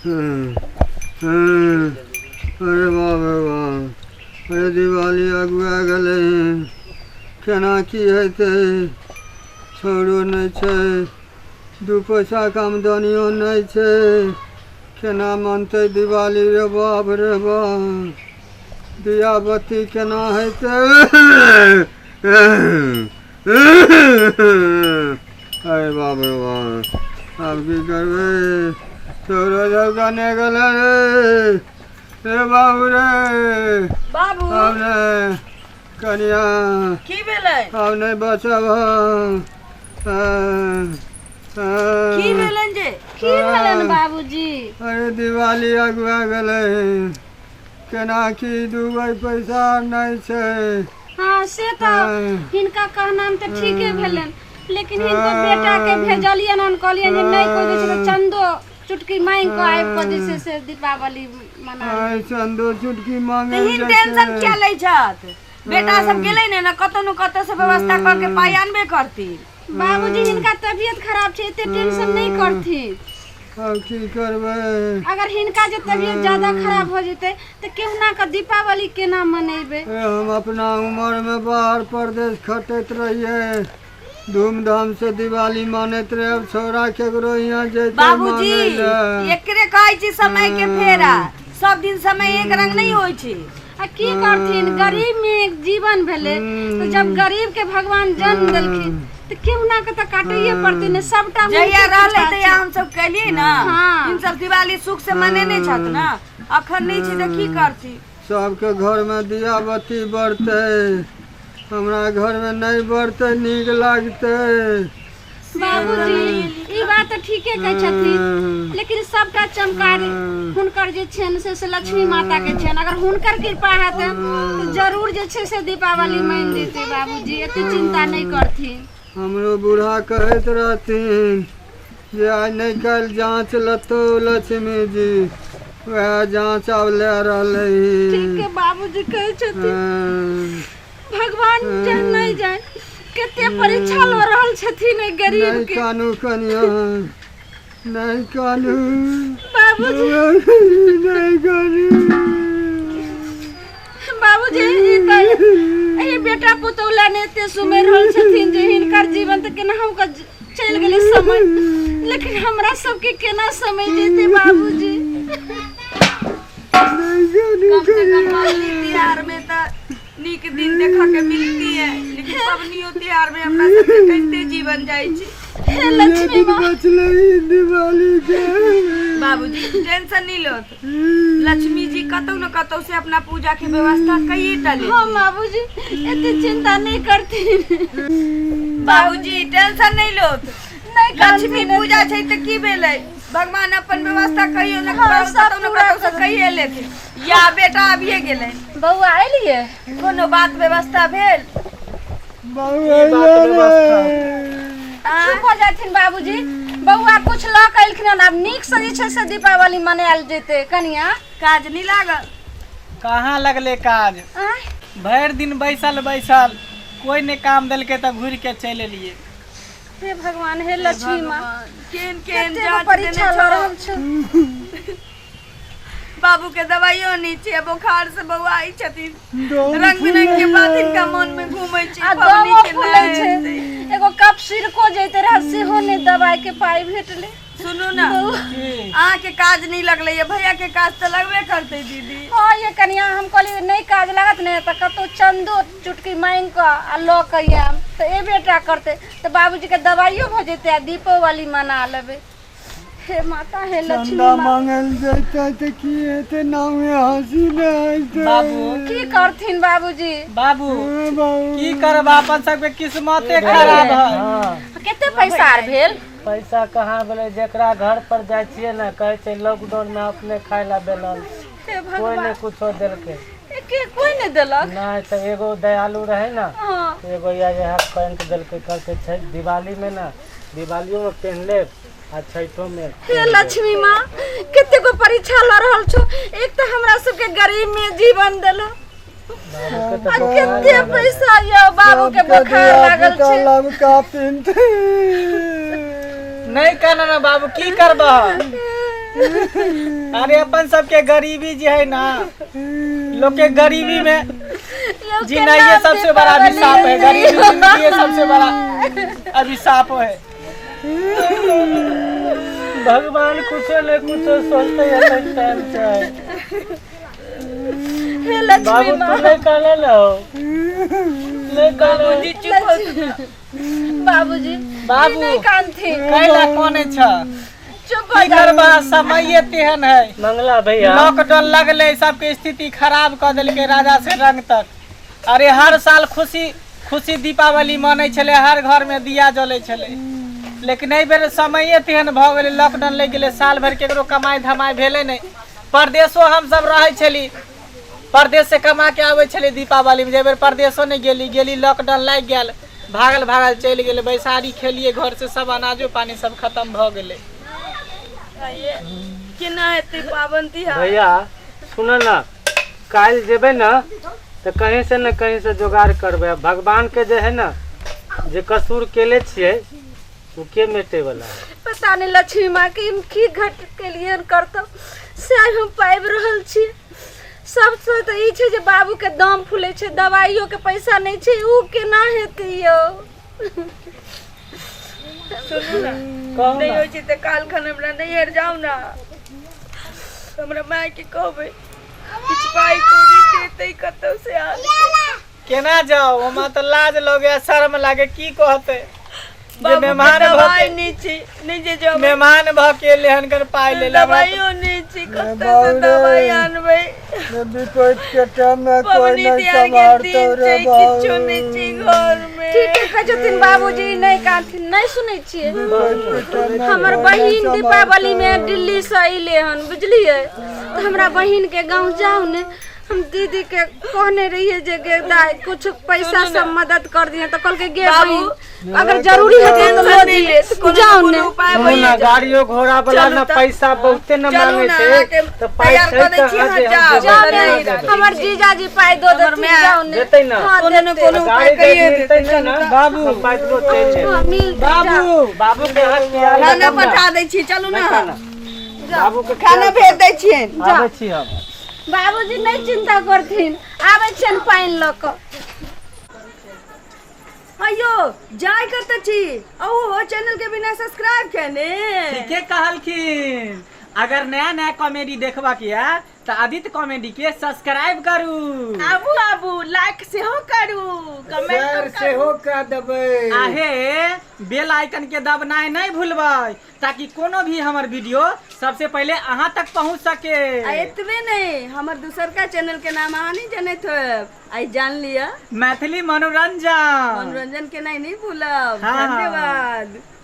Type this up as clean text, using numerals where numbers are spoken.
अरे बाप रे बाप, अरे दिवाली अगुआ गेलै, केना की हेतै? छौड़ो नहि छै, दू पैसाके आमदनियो नहि छै, केना मनतै दिवाली रे बाप रे बाप? दिया बत्ती केना हेतै? अरे बाप रे बाप, आब की करबै? छौड़ो सब कने गेलै रे? रे बाबू रे। बाबू। आब नहि कनिया। की भेलै? आब नहि बचब हम। की भेलनि जे? की भेलनि बाबूजी? अरे दिवाली अगुआ गेलै, केना की दूगो पैसा नहि छै। हाँ से तऽ हिनका कहनाम तऽ ठीके भेलनि, लेकिन हिनको बेटा के भेजलियनि हन, कहलियनि जे नहि कोइ दै छै तऽ चन्दो चुटकी मांगि कऽ आबि कऽ जे छै से दीपावली मना। आइ चन्दो चुटकी मांगे तऽ हिन टेंशन किया लै छथि? बेटा सब गेलै ने ने कतौ ने कतौ से व्यवस्था कऽ के पाइ आनबे करती। बाबूजी, हिनका तबियत खराब छै, एते टेंशन नहि करथिन। आब की करबै? अगर हिनका जे तबियत ज्यादा खराब हो जेतै तऽ केहुना कऽ दीपावली केना मनेबै? ए, हम अपना उमरमे बाहर परदेश खटैत रहियै, धूमधाम से दिवाली मानैत रहे, अब छौड़ा केकरो यहाँ जैते बाबूजी, मानै लए? एकरे कहै छी समय के फेरा। सब दिन समय एक रंग नहीं होइ छै। आ की करथिन, गरीब में एक जीवन भेलै तऽ जब गरीब के भगवान जन्म देलखिन तऽ केहुना के तऽ काटैये पड़तै ने सबटा हुनके जहिया रहलै इच्छा तहिया छै। हमसब केलियै ने। हाँ। इन सब दिवाली सुख से मनेने छथि ने, अखन नहि छै तऽ की करती? सबके घरमे दिया बत्ती बढ़तै, हमरा घरमे नहि बढ़तै, नीक लागतै? बाबूजी, ई बात तऽ ठीके कहै छथिन, लेकिन सबटा चमकार हुनकर जे छनि से लक्ष्मी माता के छनि। अगर हुनकर कृपा हेतनि तऽ जरूर जे छै से दीपावली मनि जेतै। बाबूजी, एते चिन्ता नहि करथिन। हमरो बूढ़ा कहैत रहथिन जे आइ नहि काल्हि जाँच लेतौ लक्ष्मी जी, वएह जाँच आब लए रहलै। ठीके बाबूजी कहै छथिन। भगवान जान नहि जान कते परीक्षा लऽ रहल छथिन एहि गरीब नहि के। कानू कनिया, नहि कानू। बाबूजी। नहि कानू। बाबूजी, ई तऽ एहि बेटा पुतहु लए ने एते सुमरि रहल छथिन जे हिनकर जीवन तऽ केनाहु कऽ चलि गेलै समय, लेकिन हमरा सबके केना समय जेतै बाबूजी? कम से कम पबनी तिहार में तऽ नीक दिन देखऽ के मिलती है, लेकिन पबनियो तिहार में हमरा सबके कैसे जीवन जाइ छै? हे लक्ष्मी माँ। बचलै दिवाली के। बाबूजी, टेंशन नहीं लो, लक्ष्मी जी कतौ न कतौ से अपना पूजा के व्यवस्था कइए टा ले। हाँ बाबूजी, एते चिंता नहीं करथिन। बाबूजी, टेंशन नहीं लो। नहीं। लक्ष्मी पूजा छै तऽ की भेलै? भगवान अपन व्यवस्था कहियो न हाँ, सब कतौ न पूरा कतौ से कहिए लेथिन। या बेटा अबिए गेलै। बौआ, एलियै? कोनो बात व्यवस्था भेल? बाबू। बात व्यवस्था? चुप हो जाथिन बाबूजी। बौआ कुछ लऽ कऽ एलखिन हन, आब नीकसँ जे छै से दीपावली मनायल जेतै। कनिया। काज नहीं लागल? कहाँ लगले काज? आँय? भरि दिन बैसल बैसल कोई नहि काम देलकै तऽ घुरि के चलि एलियै। हे भगवान, हे लक्ष्मी माँ। केहन केहन कते गो जाँच परीक्षा देने लऽ छौ। रहल छै। बाबू के दवाइयो नहीं छै, बोखार से बौआइ छथिन, रंग बिरंग के बात हिनका मन में घूमै छै। आ पबनी दमो के फूलै नहि छै। हेतै। एगो कप सिरको जैते रहे, सेहो नहि दवाई के पाइ भेटलै। सुनू ने। की? अहाँके काज नहीं लगलै ये, भैया के काज तऽ लगबे करतै दीदी। हँ ये कनिया, हम कहलियै नहि काज लागत ने तऽ कतहु चन्दो चुटकी मांगि कऽ आ लऽ कऽ आयब तऽ ए बेटा करतै तऽ बाबूजीके दवाइयो भऽ जेतै आ दीपोवली मना लेबै। हे माता, हे लक्ष्मी चंदा माँ। मांगल जैते तऽ की हेतै? नामे हँसी नहि हेतै। बाबू। की करथिन बाबूजी? बाबू। हाँ, बाबू। की करब, अपन सबके किस्मते खराब है। हाँ। कते पैसा आर भेल? पैसा कहाँ भेलै? जेकरा घर पर जाइ छियै ने, कहै छै लॉकडाउन मे अपने खाय ला बेलल। हे कोई भगवान। नहि कुछो देलकै। के कोई नहि देलक? नहि तऽ एगो दयालु रहै ने। एगो या इएह पैंट देलकै, कहलकै छै दिवाली मे ने, दिवालियो मे पेन्ह लेब आ छठो मे। हे लक्ष्मी माँ, कते गो परीक्षा लऽ रहल छौ। एक तऽ हमरा सबके गरीब में जीवन देलो बाबू के आ तऽ बोखार कते लागल। पैसा यौ, बाबू के सबके बोखार लागल धिया-पुता छै। लमका पिन्हतै। नहि कहना ने बाबू, की करबह? अरे अपन सबके गरीबी जे है ना, लोग के गरीबी में यौ, जीना केना ये सबसे बड़ा दीपावली अभिशाप है। हेतै? गरीबी जिंदगी ये सबसे बड़ा अभिशाप है। भगवान कुछो ने कुछो सोचते है टाइम छै। हे लक्ष्मी बाबू, माँ। तू नहीं कहले न हो, नहीं कहले। बाबूजी, चुप हो। बाबूजी, बाबू। ई नहि कानथिन। कैला कोने छ? चुप भऽ की जाउ। करबा, समय तेहन है। मंगला भैया, लॉकडाउन लगले, सबके स्थिति खराब कऽ देलकै राजा से रंग तक। अरे, हर साल खुशी खुशी दीपावली मनै छलै, हर घर में दिया जलै छलै, लेकिन एहि बेर समये तेहन भऽ गेलै, लॉकडाउन लागि गेलै, साल भरि केकरो कमाइ धमाइ भेलै नहि। परदेशो हमसब रहै छली, परदेश से कमा के आबै छली दीपावली में। जे बेर परदेशो नहि गेली, गेली लॉकडाउन लागि गेल, भागल भागल चलि गेलै। बैसारी खेलिए, घर से सब अनाजो पानी सब खत्म भऽ गेलै। केना हेतै पाबनि तिहार? भैया, सुन न, काल्हि जेबै ने तऽ कहीं से ने कहीं से जोगाड़ करबै। भगवान के जे है ने, जे कसूर केले छियै ओ के मेटे वाला है? पता नहि लक्ष्मी माँ के हम की घट केलियै करतब से आइ हम पाबि रहल छी। सबसँ तऽ ई छै जे बाबूके दम फूलै छै, दवाइयोके पैसा नहि छै, उ केना हेतै यौ? सुनू ने। कहू नहि ने। होइ छै तऽ काल्हि खन हमरा नैहर जाउ ने, हमरा मायके कहबै किछु पाइ कौड़ी देतै कतौ से आनि। केना जाउ? हमरा तऽ लाज लगे, शर्म लागे, की कहते जे बाबूके मेहमान भऽ दवाइ के नहि छै, नहि जे जेबै। मेहमान भऽ के एलै हन कर पाइ ले ले हमरा। दवाइयो नहि छै, कतऽ से दवाइ आनबै? विपत के टाइम में कोई पबनी नहीं तिहार के संभालतो दिन रे छै, किछो नहि बाबू। छै घर मे। ठीके कहै छथिन बाबूजी, नहि कानथिन। नहि सुनै छियै? विपत के टाइम में हमर कोई नहीं बहिन दीपावली में संभालतो। दिल्ली से अयले हन, बुझलियै? तऽ हमरा बहिन के गाँव जाउ ने। हम दीदी के कहने रहियै जे गे दाइ, कुछ पैसा सब मदद कर दिहे, तऽ कहलकै गे बाबू, बहिन, अगर जरूरी हेतै तऽ टेंशन लऽ नहि ले, दिहे, कोनो जाउ ने ने। कोनो उपाय सुनू भइए ने, जायत। गाड़ियो घोड़ा वाला चलू ने तऽ। पैसा बहुते ने चलू मांगे ने, छै अहाँके तऽ पाइ तैयार छै कऽ दै तऽ छी, अहाँ अहाँ जे हम जाउ। जेबै। जाउ नहि, ने, राखै हमर छी। जीजाजी पाइ दऽ हमर देथिन। माय जाउ ने। देतै ने? हँ, कोनो ने देतै। कोनो उपाय गाड़ी कहिए देतै देतै। ने चलू ने तऽ। बाबू। तऽ पैदलो चलि जेबै। हँ, मिलतै, जाउ। बाबू। बाबू के हाथ पियाल खाना रखब ने। पठा दै छी, चलू ने। नहि खाना बाबू के खाना भेज दै छियनि। आबै छी हम। बाबूजी नहि चिंता करथिन, आबै छियनि पानि लऽ कऽ। अयो, जाय कतऽ छी? अहू चैनल के बिना सब्सक्राइब केने? ठीके कहलखिन। अगर नया नया कॉमेडी देखबाक यऽ तऽ आदित्य कॉमेडी के सब्सक्राइब करू। आबू आबू, लाइक सेहो करू, कमेंट शेयर सेहो कऽ देबै। आहे बेल आइकन के दबनाइ नहि भूलबै, ताकि कोनो भी हमर वीडियो सबसे पहले अहाँ तक पहुँच सके। आ एतबे नहि, हमर दोसरका चैनल के नाम अहाँ नहि जनैत होयब, आइ जान लिअ। मैथिली मनोरंजन। मनोरंजन केनाइ नहि भूलब। हाँ। धन्यवाद।